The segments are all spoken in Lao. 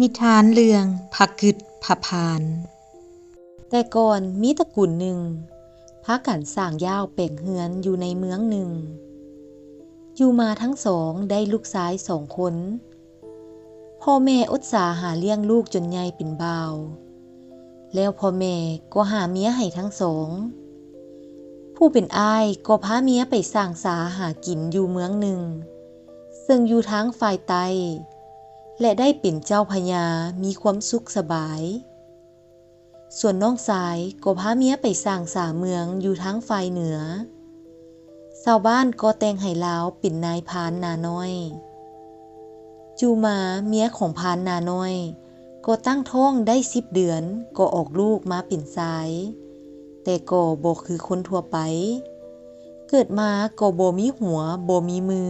ນິທານເລື່ອງພະກຶດພະພານ. ແຕ່ກ່ອນມີຕະກູນໜຶ່ງ ພາກັນສ້າງຢາວແປງເຮືອນຢູ່ໃນເມືອງໜຶ່ງ. ຢູ່ມາທັງສອງໄດ້ລູກຊາຍສອງຄົນ. ພໍ່ແມ່ອົດສາຫາລ້ຽງລູກຈົນໃຫຍ່ເປັນບ່າວ, ແລ້ວພໍ່ແມ່ກໍຫາເມຍໃຫ້ທັງສອງ. ຜູ້ເປັນອ້າຍກໍພາເມຍໄປສ້າງສາຫາກິນຢູ່ເມືອງໜຶ່ງ ເຊິ່ງຢູ່ທາງຝ່າຍໃຕ້ ແລະ ໄດ້ເປັນເຈົ້າພະຍາ ມີຄວາມສຸກສະບາຍ. ສ່ວນນ້ອງຊາຍກໍພາເມຍໄປສ້າງສາເມືອງຢູ່ທາງຝ່າຍເໜືອ. ຊາວບ້ານກໍແຕ່ງໃຫ້ລາວເປັນນາຍພານນານ້ອຍ. ຢູ່ມາເມຍຂອງພານນານ້ອຍກໍຕັ້ງທ້ອງໄດ້ສິບເດືອນ ກໍອອກລູກມາເປັນຊາຍ, ແຕ່ກໍບໍ່ຄືຄົນທົ່ວໄປ. ເກີດມາກໍບໍ່ມີຫົວ ບໍ່ມີມື,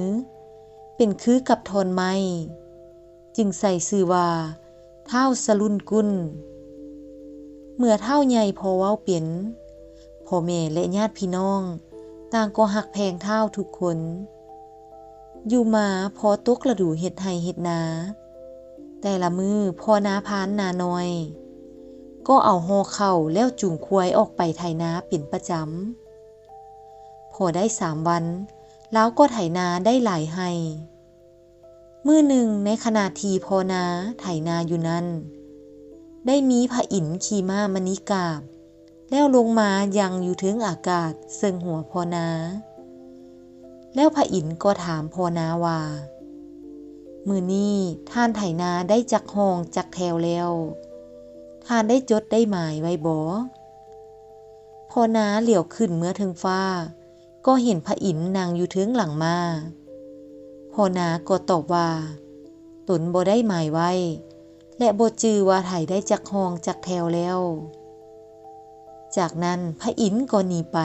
ເປັນຄືກັບທ່ອນໄມ້, ຈຶ່ງໃສ່ຊື່ວ່າ ທ້າວສະລຸນກຸນ. ເມື່ອທ້າວໃຫຍ່ພໍເວົ້າເປັນ, ພໍ່ແມ່ ແລະ ຍາດພີ່ນ້ອງຕ່າງກໍຮັກແພງທ້າວທຸກຄົນ. ຢູ່ມາພໍຕົກລະດູເຮັດໄຮ່ເຮັດນາ, ແຕ່ລະມື້ພໍ່ນາພານນານ້ອຍກໍເອົາຫໍ່ເຂົ້າ ແລ້ວຈູງຄວາຍອອກໄປໄຖນາເປັນປະຈຳ. ພໍໄດ້ສາມວັນ, ລາວກໍໄຖນາໄດ້ຫຼາຍໄຮ່. ມື້ໜຶ່ງໃນຂະນະທີ່ພໍ່ນາໄຖນາຢູ່ນັ້ນ, ໄດ້ມີພະອິນຂີ່ມ້າມະນີກາບ ແລ້ວລົງມາຍັ່ງຢູ່ເທິງອາກາດເຊິ່ງຫົວພໍ່ນາ. ແລ້ວພະອິນກໍຖາມພໍ່ນາວ່າ, ມື້ນີ້ທ່ານໄຖນາໄດ້ຈັກຮ່ອງຈັກແຖວແລ້ວ? ທ່ານໄດ້ຈົດໄດ້ໝາຍໄວ້ບໍ່? ພໍ່ນາຫຼຽວຂຶ້ນເມືອເທິງຟ້າ ກໍເຫັນພະອິນນັ່ງຢູ່ເທິງຫຼັງມ້າ. ພໍ່ນາກໍຕອບວ່າ, ຕົນບໍ່ໄດ້ໝາຍໄວ້ ແລະ ບໍ່ຈື່ວ່າໄຖໄດ້ຈັກຮ່ອງຈັກແຖວແລ້ວ. ຈາກນັ້ນພະອິນກໍໜີໄປ.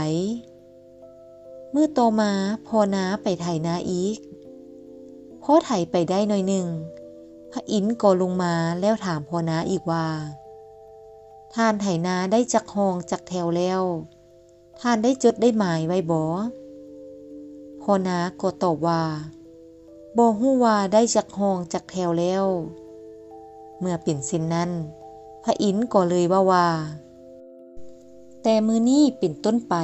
ມື້ຕໍ່ມາພໍ່ນາໄປໄຖນາອີກ. ພໍໄຖໄປໄດ້ໜ້ອຍໜຶ່ງ, ພະອິນກໍລົງມາແລ້ວຖາມພໍ່ນາອີກວ່າ, ທ່ານໄຖນາໄດ້ຈັກຮ່ອງຈັກແຖວແລ້ວ? ທ່ານໄດ້ຈົດໄດ້ໝາຍໄວ້ບໍ່? ພໍ່ນາກໍຕອບວ່າ, ບໍ່ຮູ້ວ່າໄດ້ຈັກຮ່ອງຈັກແຖວແລ້ວ. ເມື່ອເປັນເຊັ່ນນັ້ນ, ພະອິນກໍເລີຍເວົ້າວ່າ, ແຕ່ມື້ນີ້ເປັນຕົ້ນໄປ,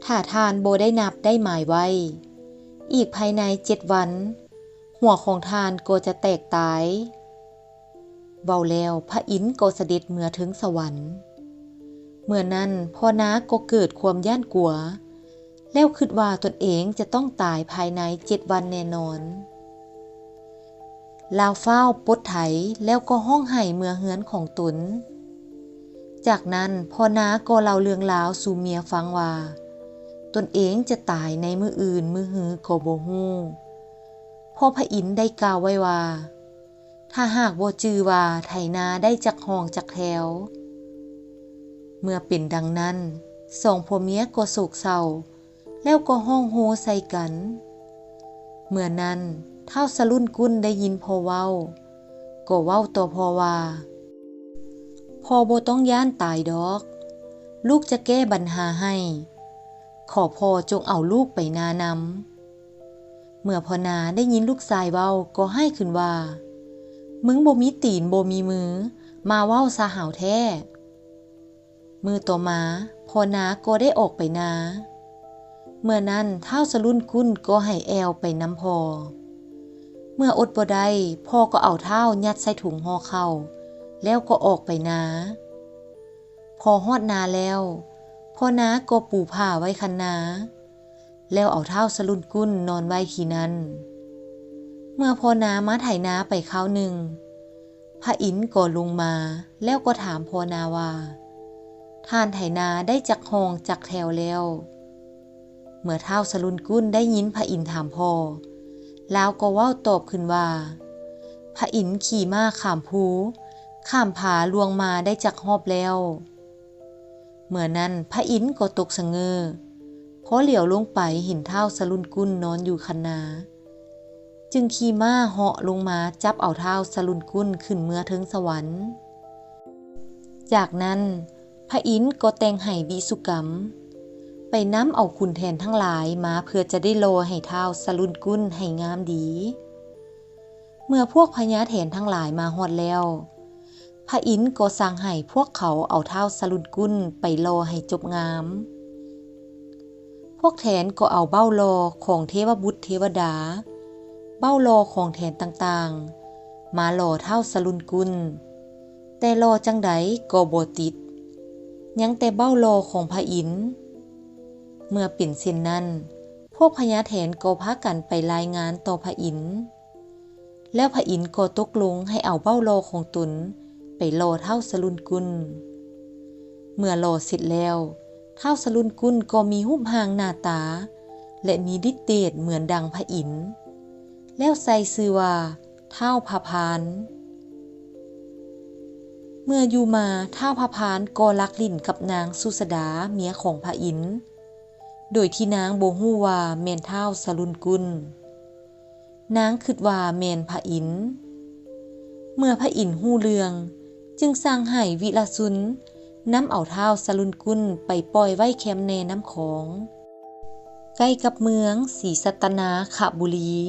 ຖ້າທ່ານບໍ່ໄດ້ນັບໄດ້ໝາຍໄວ້, ອີກພາຍໃນເຈັດວັນ, ຫົວຂອງທ່ານກໍຈະແຕກຕາຍ. ເວົ້າແລ້ວພະອິນກໍສະເດັດເມືອເທິງສະຫວັນ. ເມື່ອນັ້ນພໍ່ນາກໍເກີດຄວາມຢ້ານກົວ ແລ້ວຄິດວ່າຕົນເອງຈະຕ້ອງຕາຍພາຍໃນເຈັດວັນແນ່ນອນ. ລາວຟ້າວປົດໄຖແລ້ວກໍຮ້ອງໄຫ້ເມືອເຮືອນຂອງຕົນ. ຈາກນັ້ນພໍ່ນາກໍເລົ່າເລື່ອງລາວສູ່ເມຍຟັງວ່າ ຕົນເອງຈະຕາຍໃນມື້ອື່ນມື້ຮືກໍບໍ່ຮູ້. ເພາະພະອິນໄດ້ກ່າວໄວ້ວ່າ ຖ້າຫາກບໍ່ຈື່ວ່າໄຖນາໄດ້ຈັກຮ່ອງຈັກແຖວ. ເມື່ອເປັນດັ່ງນັ້ນ, ສອງຜົວເມຍກໍໂສກເສົ້າ ແລ້ວກໍຮ້ອງໂຮໃສ່ກັນ. ເມື່ອນັ້ນທ້າວສະລຸນກຸນໄດ້ຍິນພໍ່ເວົ້າ, ກໍເວົ້າຕໍ່ພໍ່ວ່າ, ພໍ່ບໍ່ຕ້ອງຢ້ານຕາຍດອກ, ລູກຈະແກ້ບັນຫາໃຫ້, ຂໍພໍ່ຈົ່ງເອົາລູກໄປນານຳ. ເມື່ອພໍ່ນາໄດ້ຍິນລູກຊາຍເວົ້າກໍຮ້າຍຂຶ້ນວ່າ, ມຶງບໍ່ມີຕີນບໍ່ມີມື, ມາເວົ້າຊະຫາວແທ້. ມື້ຕໍ່ມາພໍ່ນາກໍໄດ້ອອກໄປນາ. ເມື່ອນັ້ນທ້າວສະລຸນກຸນກໍໃຫ້ແອວໄປນຳພໍ່. ເມື່ອອົດບໍ່ໄດ້, ພໍ່ກໍເອົາທ້າວຍັດໃສ່ຖົງຫໍ່ເຂົ້າ ແລ້ວກໍອອກໄປນາ. ພໍຮອດນາແລ້ວ, ພໍ່ນາກໍປູຜ້າໄວ້ຄັນນາ, ແລ້ວເອົາທ້າວສະລຸນກຸນນອນໄວ້ທີ່ນັ້ນ. ເມື່ອພໍ່ນາມາໄຖນາໄປຄາວໜຶ່ງ, ພະອິນກໍລົງມາ ແລ້ວກໍຖາມພໍ່ນາວ່າ, ທ່ານໄຖນາໄດ້ຈັກຮ່ອງຈັກແຖວແລ້ວ? ເມື່ອທ້າວສະລຸນກຸນໄດ້ຍິນພະອິນຖາມພໍ່, ລາວກໍເວົ້າຕອບຂຶ້ນວ່າ, ພະອິນຂີ່ມ້າຂ້າມພູ, ຂ້າມຜາລວງມາໄດ້ຈັກຮອບແລ້ວ. ເມື່ອນັ້ນພະອິນກໍຕົກສະເຫງີ, ພໍຫຼຽວລົງໄປເຫັນທ້າວສະລຸນກຸນນອນຢູ່ຄັນນາ, ຈຶ່ງຂີ່ມ້າເຫາະລົງມາຈັບເອົາທ້າວສະລຸນກຸນຂຶ້ນເມືອເທິງສະຫວັນ. ຈາກນັ້ນພະອິນກໍແຕ່ງໃຫ້ວິສຸກຳ, ໄປນຳເອົາຂຸນແຜນທັງຫຼາຍມາເພື່ອຈະໄດ້ຫຼໍ່ໃຫ້ທ້າວສະລຸນກຸນໃຫ້ງາມດີ. ເ ມື່ອພວກພະຍາແຖນທັງຫຼາຍມາຮອດແລ້ວ, ພະອິນກໍສັ່ງໃຫ້ພວກເຂົາເອົາທ້າວສະຫຼຸນກຸນໄປຫຼໍ່ໃຫ້ຈົບງາມ. ພວກແຖນກໍເອົາເບົ້າຫຼໍ່ຂອງເທວະບຸດເທວະດາ, ເບົ້າຫຼໍ່ຂອງແຖນຕ່າງໆ ມາຫຼໍ່ທ້າວສະຫຼຸນກຸນ, ແຕ່ຫຼໍ່ຈັ່ງໃດກໍບໍ່ຕິດ, ຍັງແຕ່ເບົ້າຫຼໍ່ຂອງພະອິນ. ເມື່ອເປັນເຊັ່ນນັ້ນ, ພວກພະຍາແຖນກໍພາກັນໄປລາຍງານຕໍ່ພະອິນ, ແລ້ວພະອິນກໍຕົກລົງໃຫ້ເອົາເບົ້າຫຼໍ່ຂອງຕົນໄປຫຼໍ່ທ້າວສະຫຼຸນກຸນ. ເມື່ອຫຼໍ່ເສັດແລ້ວ, ທ້າວສະຫຼຸນກຸນກໍມີຮູບຮ່າງໜ້າຕາ ແລະ ມີລິດເດດເໝືອນດັ່ງພະອິນ, ແລ້ວໃສ່ຊື່ວ່າທ້າວພະພານ. ເມື່ອຢູ່ມາ, ທ້າວພະພານກໍລັກຫຼິ້ນກັບນາງສຸສະດາ ເມຍຂອງພະອິນ, ໂດຍທີ່ນາງບໍ່ຮູ້ວ່າແມ່ນທ້າວສະຫຼຸນກຸນ. ນາງຄິດວ່າແມ່ນພະອິນ. ເມື່ອພະອິນຮູ້ເລື່ອງ, ຈຶ່ງສັ່ງໃຫ້ວິລະຊຸນນຳເອົາທ້າວສະຫຼຸນກຸນໄປປ່ອຍໄວ້ແຄມແມ່ນ້ຳຂອງ, ໃກ້ກັບເມືອງສີສັດຕະນາຄະບູລີ.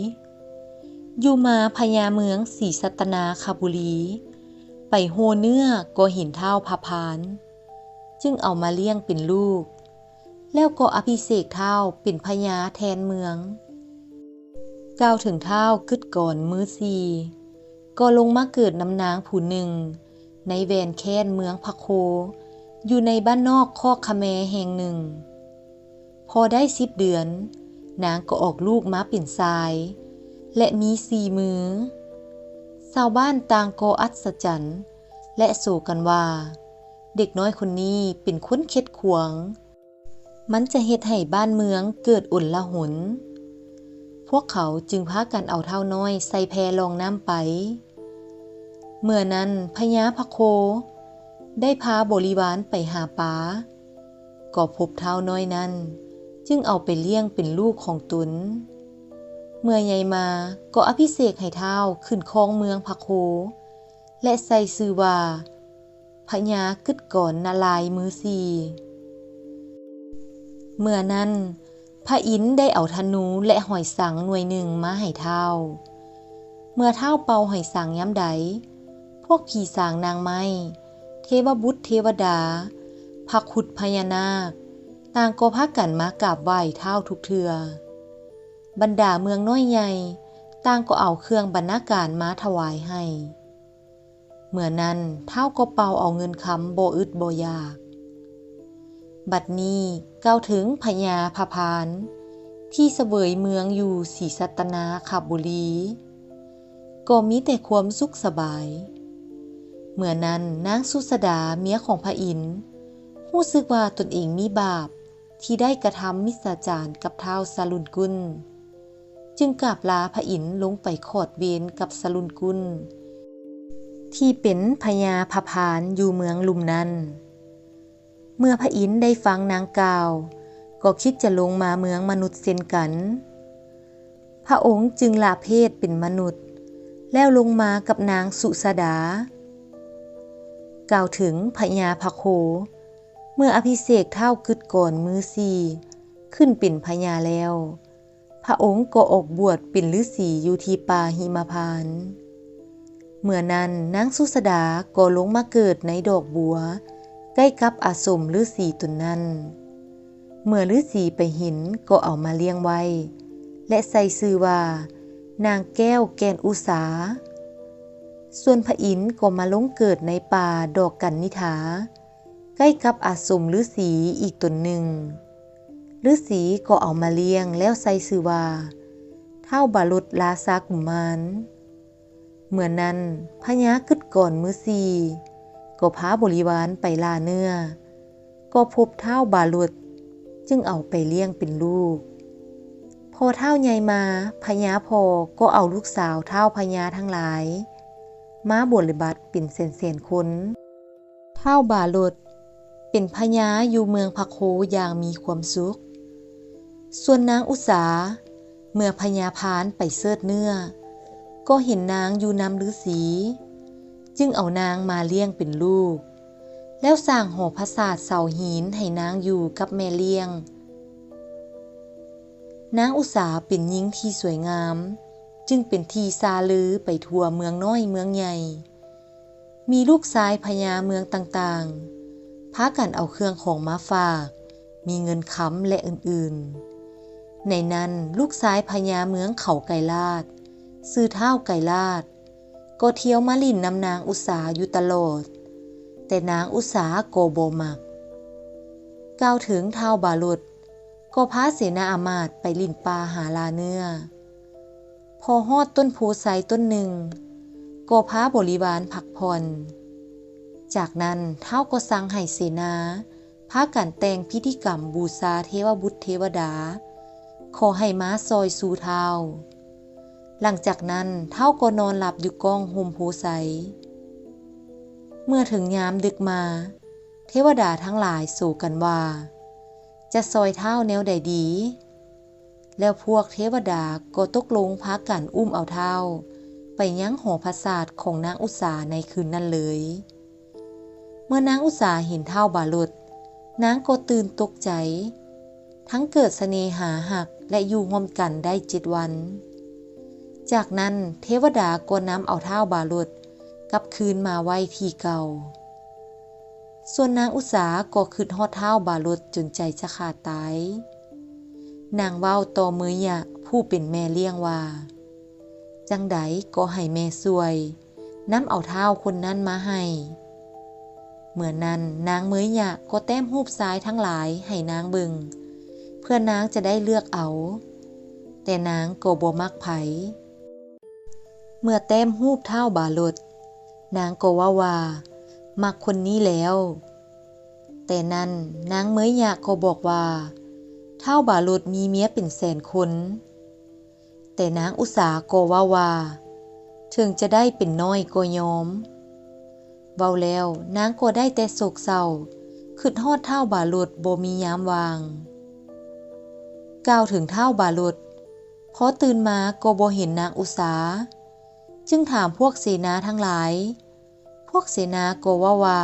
ຢູ່ມາພະຍາເມືອງສີສັດຕະນາຄະບູລີ ໄປໂຮເນື້ອກໍເຫັນທ້າວພະພານ, ຈຶ່ງເອົາມາລ້ຽງເປັນລູກ, ແລ້ວກໍອະພິເສກທ້າວເປັນພະຍາແທນເມືອງ. ກ່າວເຖິງທ້າວກຶດກອນມືສີ່ ກໍລົງມາເກີດນຳນາງຜູ້ໜຶ່ງ ໃນແວ່ນແຄ້ນເມືອງພະໂຄ, ຢູ່ໃນບ້ານນອກຄອກຄະແມແຫ່ງໜຶ່ງ. ພໍໄດ້ສິບເດືອນ, ນາງກໍອອກລູກມາເປັນຊາຍ ແລະ ມີສີ່ມື. ຊາວບ້ານຕ່າງກໍອັດສະຈັນ ແລະ ໂສກັນວ່າ ເດັກນ້ອຍຄົນນີ້ເປັນຄົນເຂັດຂວາງ, ມັນຈະເຮັດໃຫ້ບ້ານເມືອງເກີດອົນລະຫົນ. ພວກເຂົາຈຶ່ງພາກັນເອົາທ້າວນ້ອຍໃສ່ແພລ່ອງນ້ຳໄປ. ເມື່ອນັ້ນພະຍາພະໂຄໄດ້ພາບໍລິວານໄປຫາປາ, ກໍພົບທ້າວນ້ອຍນັ້ນ, ຈຶ່ງເອົາໄປລ້ຽງເປັນລູກຂອງຕົນ. ເມື່ອໃຫຍ່ມາກໍອະພິເສກໃຫ້ທ້າວຂຶ້ນຄອງເມືອງພະໂຄ ແລະ ໃສ່ຊື່ວ່າ ພະຍາກຶດກອນນາລາຍມືສີ່. ເມື່ອນັ້ນ, ພະອິນໄດ້ເອົາທະນູ ແລະ ຫອຍສັງໜ່ວຍໜຶ່ງມາໃຫ້ທ້າວ. ເມື່ອທ້າວເປົ່າຫອຍສັງຍາມໃດ, ພວກຜີສາງນາງໄມ້, ເທວະບຸດເທວະດາ, ພະຄຸດພະຍານາກ, ຕ່າງກໍພາກັນມາກາບໄຫວ້ທ້າວທຸກເທື່ອ. ບັນດາເມືອງນ້ອຍໃຫຍ່ ຕ່າງກໍເອົາເຄື່ອງບັນນາການມາຖວາຍໃຫ້. ເມື່ອນັ້ນທ້າວກໍເປົ່າເອົາເງິນຄຳບໍ່ອຶດບໍ່ຢາກ. ບັດນີ້ກ່າວເຖິງພະຍາພະພານ ທີ່ສະເຫວີຍເມືອງຢູ່ສີສັດຕະນາຄະບູລີ ກໍມີແຕ່ຄວາມສຸກສະບາຍ. ເມື່ອນັ້ນນາງສຸສະດາເມຍຂອງພະອິນ ຮູ້ສຶກວ່າຕົນເອງມີບາບ ທີ່ໄດ້ກະທຳມິດສາຈານກັບທ້າວສະລຸນກຸນ, ຈຶ່ງກາບລາພະອິນລົງໄປຂອດເວນກັບສະລຸນກຸນ ທີ່ເປັນພະຍາພະພານຢູ່ເມືອງລຸ່ມນັ້ນ. ເມື່ອພະອິນໄດ້ຟັງນາງກ່າວ, ກໍຄິດຈະລົງມາເມືອງມະນຸດເຊັ່ນກັນ. ພະອົງຈຶ່ງລະເພດເປັນມະນຸດ ແລ້ວລົງມາກັບນາງສຸສະດາ. ກ່າວເຖິງພະຍາພະໂຄ, ເມື່ອອະພິເສກທ້າວກຶດກອນມືສີ່ຂຶ້ນເປັນພະຍາແລ້ວ, ພະອົງກໍອອກບວດເປັນລືສີຢູ່ທີ່ປ່າຫິມະພານ. ເມື່ອນັ້ນນາງສຸສະດາກໍລົງມາເກີດໃນດອກບົວ ໃກ້ກັບອາສົມລືສີຕົນນັ້ນ. ເມື່ອລືສີໄປເຫັນກໍເອົາມາລ້ຽງໄວ້ ແລະ ໃສ່ຊື່ວ່ານາງແກ້ວແກ່ນອຸສາ. ສ່ວນພະອິນກໍມາລົງເກີດໃນປ່າດອກກັນນິທາ ໃກ້ກັບອາສົມລືສີອີກຕົນໜຶ່ງ. ລືສີກໍເອົາມາລ້ຽງແລ້ວໃສ່ຊື່ວ່າທ້າວບາລົດລາຊາກຸມານ. ເມື່ອນັ້ນພະຍາກຶດກອນມືສີ່ກໍພາບໍລິວານໄປລ່າເນື້ອ, ກໍພົບທ້າວບາລົດ, ຈຶ່ງເອົາໄປລ້ຽງເປັນລູກ. ພໍທ້າວໃຫຍ່ມາ, ພະຍາພໍ່ກໍເອົາລູກສາວທ້າວພະຍາທັງຫຼາຍມາບົວລິບັດເປັນແສນໆຄົນ. ທ້າວບາລົດເປັນພະຍາຢູ່ເມືອງພະໂຄຢ່າງມີຄວາມສຸກ. ສ່ວນນາງອຸສາ ເມື່ອພະຍາພານໄປເສີດເນື້ອ ກໍເຫັນນາງຢູ່ນຳລືສີ, ຈຶ່ງເອົານາງມາລ້ຽງເປັນລູກ, ແລ້ວສ້າງຫໍປາສາດເສົາຫີນໃຫ້ນາງຢູ່ກັບແມ່ລ້ຽງ. ນາງອຸສາເປັນຍິງທີ່ສວຍງາມ, ຈຶ່ງເປັນທີ່ຊ່າລືໄປທົ່ວເມືອງນ້ອຍເມືອງໃຫຍ່. ມີລູກຊາຍພະຍາເມືອງຕ່າງໆ ພາກັນເອົາເຄື່ອງຂອງມາຝາກ, ມີເງິນຄຳ ແລະ ອື່ນໆ. ໃນນັ້ນ ລູກຊາຍພະຍາເມືອງເຂົາໄກລາດ ຊື່ທ້າວໄກລາດ ກໍທ່ຽວມາຫຼິ້ນນຳນາງອຸສາຢູ່ຕະຫຼອດ, ແຕ່ນາງອຸສາກໍບໍ່ມັກ. ກ່າວເຖິງທ້າວບາລົດ ກໍພາເສນາອາມາດໄປຫຼິ້ນປ່າຫາລ່າເນື້ອ. ພໍຮອດຕົ້ນໂພໄຊຕົ້ນໜຶ່ງ ກໍພາບໍລິວານພັກຜ່ອນ. ຈາກນັ້ນ ທ້າວກໍສັ່ງໃຫ້ເສນາພາກັນແຕ່ງພິທີກຳບູຊາເທວະບຸດເທວະດາ ຂໍໃຫ້ມາຊ່ອຍຊູທ້າວ. ຫຼັງຈາກນັ້ນ ທ້າວກໍນອນຫຼັບຢູ່ກ້ອງຮົ່ມໂພໄຊ. ເມື່ອເຖິງຍາມດຶກມາ, ເທວະດາທັງຫຼາຍໂສກັນວ່າ ຈະຊ່ອຍທ້າວແນວໃດດີ? ແລ້ວພວກເທວະດາກໍຕົກລົງພາກັນອຸ້ມເອົາທ້າວໄປຍັງຫໍປາສາດຂອງນາງອຸສາໃນຄືນນັ້ນເລີຍ. ເມື່ອນາງອຸສາເຫັນທ້າວບາລົດ, ນາງກໍຕື່ນຕົກໃຈ, ທັງເກີດສະເໜຫາຮັກ ແລະ ຢູ່ຮ່ວມກັນໄດ້ເຈັດວັນ. ຈາກນັ້ນເທວະດາກໍນຳເອົາທ້າວບາລົດກັບຄືນມາໄວ້ທີ່ເກົ່າ. ສ່ວນນາງອຸສາກໍຄຶດຮອດທ້າວບາລົດຈົນໃຈຈະຂາດຕາຍ. ນາງເວົ້າຕໍ່ເມຍຍະຜູ້ເປັນແມ່ລ້ຽງວ່າ, ຈັ່ງໃດກໍໃຫ້ແມ່ຊ່ວຍນຳເອົາທ້າວຄົນນັ້ນມາໃຫ້. ເມື່ອນັ້ນນາງເມຍຍະກໍແຕ້ມຮູບຊາຍທັງຫຼາຍໃຫ້ນາງເບິ່ງ ເພື່ອນາງຈະໄດ້ເລືອກເອົາ, ແຕ່ນາງກໍບໍ່ມັກໃຜ. ເມື່ອແຕ້ມຮູບທ້າວບາລົດ, ນາງກໍເວົ້າວ່າ ມັກຄົນນີ້ແລ້ວ. ແຕ່ນັ້ນນາງເມຍຍະກໍບອກວ່າ ທ້າວບາລົດມີເມຍເປັນແສນຄົນ. ແຕ່ນາງອຸສາກໍເວົ້າວ່າ ເຖິງຈະໄດ້ເປັນນ້ອຍກໍຍອມ. ເວົ້າແລ້ວນາງກໍໄດ້ແຕ່ໂສກເສົ້າ, ຄຶດຮອດທ້າວບາລົດບໍ່ມີຍາມວ່າງ. ກ່າວເຖິງທ້າວບາລົດ, ພໍຕື່ນມາກໍບໍ່ເຫັນນາງອຸສາ, ຈຶ່ງຖາມພວກເສນາທັງຫຼາຍ. ພວກເສນາກໍເວົ້າວ່າ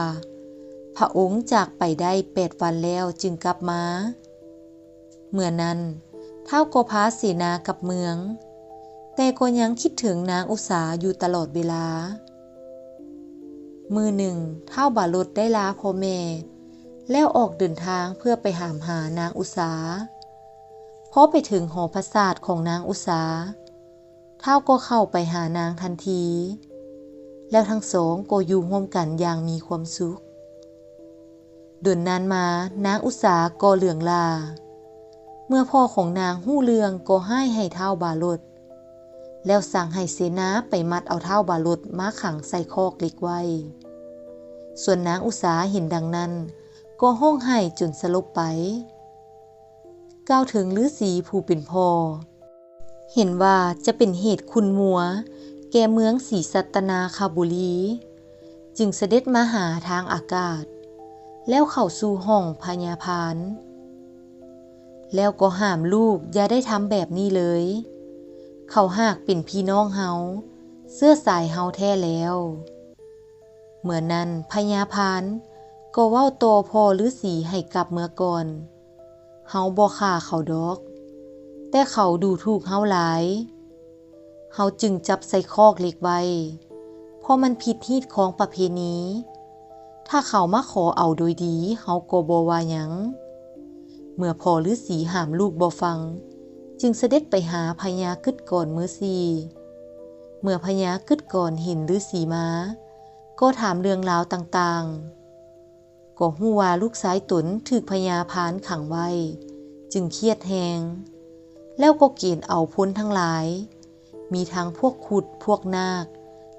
ພະອົງຈາກໄປໄດ້ແປດວັນແລ້ວຈຶ່ງກັບມາ. ເມື່ອນັ້ນທ້າວກໍພາເສນາກັບເມືອງ, ແຕ່ກໍຍັງຄິດເຖິງນາງອຸສາຢູ່ຕະຫຼອດເວລາ. ມື້ໜຶ່ງ, ທ້າວບາລົດໄດ້ລາພໍ່ແມ່ ແລ້ວອອກເດີນທາງເພື່ອໄປຫາມຫານາງອຸສາ. ພໍໄປເຖິງຫໍປາສາດຂອງນາງອຸສາ, ທ້າວກໍເຂົ້າໄປຫານາງທັນທີ, ແລ້ວທັງສອງກໍຢູ່ຮ່ວມກັນຢ່າງມີຄວາມສຸກ. ດົນນານມາ, ນາງອຸສາກໍເຫຼືອງຫຼ້າ. ເມື່ອພໍ່ຂອງນາງຮູ້ເລື່ອງກໍຮ້າຍໃຫ້ທ້າວບາລົດ, ແລ້ວສັ່ງໃຫ້ເສນາໄປມັດເອົາທ້າວບາລົດມາຂັງໃສ່ຄອກເຫຼັກໄວ້. ສ່ວນນາງອຸສາເຫັນດັ່ງນັ້ນ, ກໍຮ້ອງໄຫ້ຈົນສະຫຼົບໄປ. ກ່າວເຖິງລືສີຜູ້ເປັນພໍ່, ເຫັນວ່າຈະເປັນເຫດຂຸ້ນມົວແກ່ເມືອງສີສັດຕະນາຄະບູລີ, ຈຶ່ງສະເດັດມາຫາທາງອາກາດ, ແລ້ວເຂົ້າສູ່ຫ້ອງພະຍາພານ, ແລ້ວກໍຫ້າມລູກຢ່າໄດ້ທຳແບບນີ້ເລີຍ. ເຂົາຫາກເປັນພີ່ນ້ອງເຮົາ, ເຊື້ອສາຍເຮົາແທ້ແລ້ວ. ເມື່ອນັ້ນພະຍາພານກໍເວົ້າຕໍ່ພໍ່ລືສີໃຫ້ກັບເມືອກ່ອນ, ເຮົາບໍ່ຂ້າເຂົາດອກ, ແຕ່ເຂົາດູຖູກເຮົາຫຼາຍ, ເຮົາຈຶ່ງຈັບໃສ່ຄອກເຫຼັກໄວ້, ເພາະມັນຜິດຮີດຄອງປະເພນີ. ຖ້າເຂົາມາຂໍເອົາໂດຍດີ, ເຮົາກໍບໍ່ວ່າຫຍັງ. ເມື່ອພໍ່ລືສີຫ້າມລູກບໍ່ຟັງ, ຈຶ່ງສະເດັດໄປຫາພະຍາກຶດກອນເມີຊີ. ເມື່ອພະຍາກຶດກອນເຫັນລືສີມາ, ກໍຖາມເລື່ອງລາວຕ່າງໆ, ກໍຮູ້ວ່າລູກຊາຍຕົນຖືກພະຍາພານຂັງໄວ້, ຈຶ່ງຄຽດແຮງ, ແລ້ວກໍເກນເອົາພົນທັງຫຼາຍ, ມີທັງພວກຄຸດ, ພວກນາກ,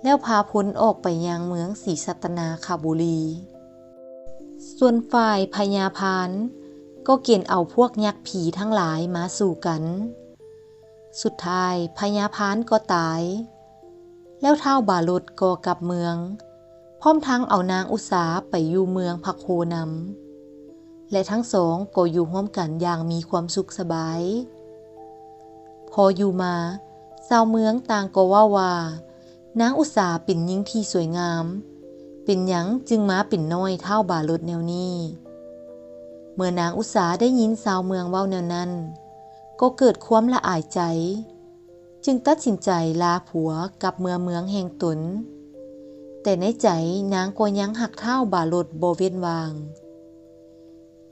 ແລ້ວພາພົນອອກໄປຍັງເມືອງສີສັດຕະນາຄະບູລີ. ສ່ວນຝ່າຍພະຍາພານກໍເກນເອົາພວກຍັກຜີທັງຫຼາຍມາສູ້ກັນ. ສຸດທ້າຍພະຍາພານກໍຕາຍ, ແລ້ວທ້າວບາລົດກໍກັບເມືອງ, ພ້ອມທັງເອົານາງອຸສາໄປຢູ່ເມືອງພະໂຄນຳ, ແລະ ທັງສອງກໍຢູ່ຮ່ວມກັນຢ່າງມີຄວາມສຸກສະບາຍ. ພໍຢູ່ມາ, ຊາວເມືອງຕ່າງກໍເວົ້າວ່າ ນາງອຸສາເປັນຍິງທີ່ສວຍງາມ, ເປັນຫຍັງຈຶ່ງມາເປັນນ້ອຍທ້າວບາລົດແນວນີ້? ເມື່ອນາງອຸສາໄດ້ຍິນຊາວເມືອງເວົ້າແນວນັ້ນ, ກໍເກີດຄວາມລະອາຍໃຈ. ຈຶ່ງຕັດສິນໃຈລາຜົວກັບເມືອເມືອງແຫ່ງຕົນ, ແຕ່ໃນໃຈນາງກໍຍັງຮັກທ້າວບາລົດບໍ່ເວັ້ນວ່າງ.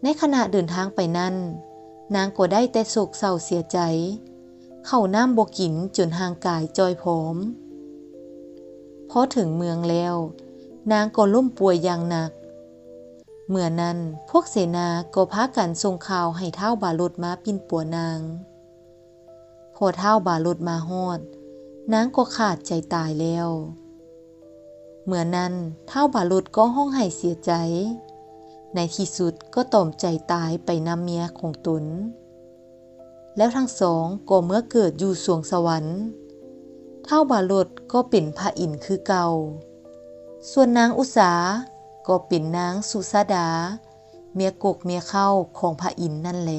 ໃນຂະນະເດີນທາງໄປນັ້ນ, ນາງກໍໄດ້ແຕ່ໂສກເສົ້າເສຍໃຈ, ເຂົ້ານ້ຳບໍ່ກິນຈົນຮ່າງກາຍຈ່ອຍຜອມ. ພໍເຖິງເມືອງແລ້ວ, ນາງກໍລົ້ມປ່ວຍຢ່າງໜັກ. ເມື່ອນັ້ນ, ພວກເສນາກໍພາກັນສົ່ງຂ່າວໃຫ້ທ້າວບາລົດມາປິ່ນປົວນາງ. ພໍທ້າວບາລົດມາຮອດ, ນາງກໍຂາດໃຈຕາຍແລ້ວ. ເມື່ອນັ້ນ, ທ້າວບາລົດກໍຮ້ອງໄຫ້ເສຍໃຈ, ໃນທີ່ສຸດກໍຕອມໃຈຕາຍໄປນຳເມຍຂອງຕົນ. ແລ້ວທັງສອງກໍເມືອເກີດຢູ່ສວງສະຫວັນ. ທ້າວບາລົດກໍເປັນພະອິນຄືເກົ່າ, ສ່ວນນາງອຸສາກໍເປັນນາງສຸຊາດາ, ເມຍກົກເມຍເຄົ້າຂອງພະອິນນັ້ນແລ.